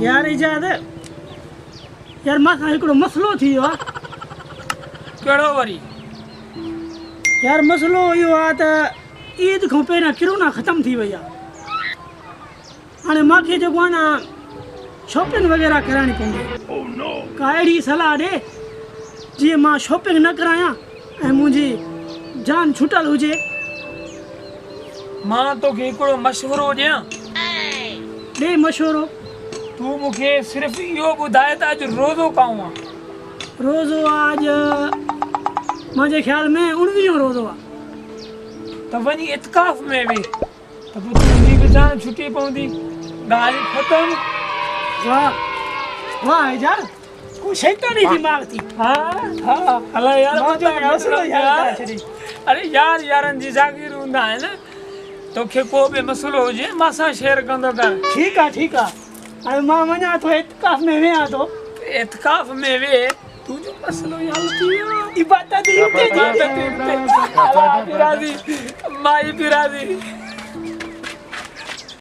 يار اجاز يار مان سان هڪڙو مسئلو ٿي ويو آ. ڪهڙو وري؟ يار مسئلو اهو آ ته عيد کان پهريان ڪرونا ختم ٿي وئي آ. هاڻي مان کي جيڪو آ نه شاپنگ وغيره ڪرائڻي پوندي. ڪا اهڙي صلاح ڏي جيئن مان شاپنگ نه ڪرايان ۽ منهنجي جان ڇٽل هجي. مان توکي هڪڙو مشورو ڏيان؟ ڏي مشورو. تون مون کي صرف اهو ٻڌاء ته اڄ روزو ڪائون آ؟ روزو آ اڄ منهنجي خيال ۾ اڻويهون روزو آ. ته وڃي اعتڪاف ۾ ويهه ته پوء تنهنجي به جان ڇٽي پوندي. ڳالهه ختم. واه واه اعجاز ڪو شيطاني دماغ ٿي. ها ها هلا يار منهنجو به مسئلو ئي حل ڪرائي ڇڏي. اري يار يارن جي جاگير هوندا آهن. توکي ڪو به مسئلو هجي مان سان شيئر ڪندو ڪر. ٺيڪ آ ٺيڪ آ هاڻي مان وڃان ٿو اعتڪاف ۾ ويهان ٿو. اعتڪاف ۾ ويهه تنهنجو مسئلو ئي حل ٿي ويو. عبادت ئي اتي ٿيندي. عبادت ئي اتي. الله به راضي مائي به راضي.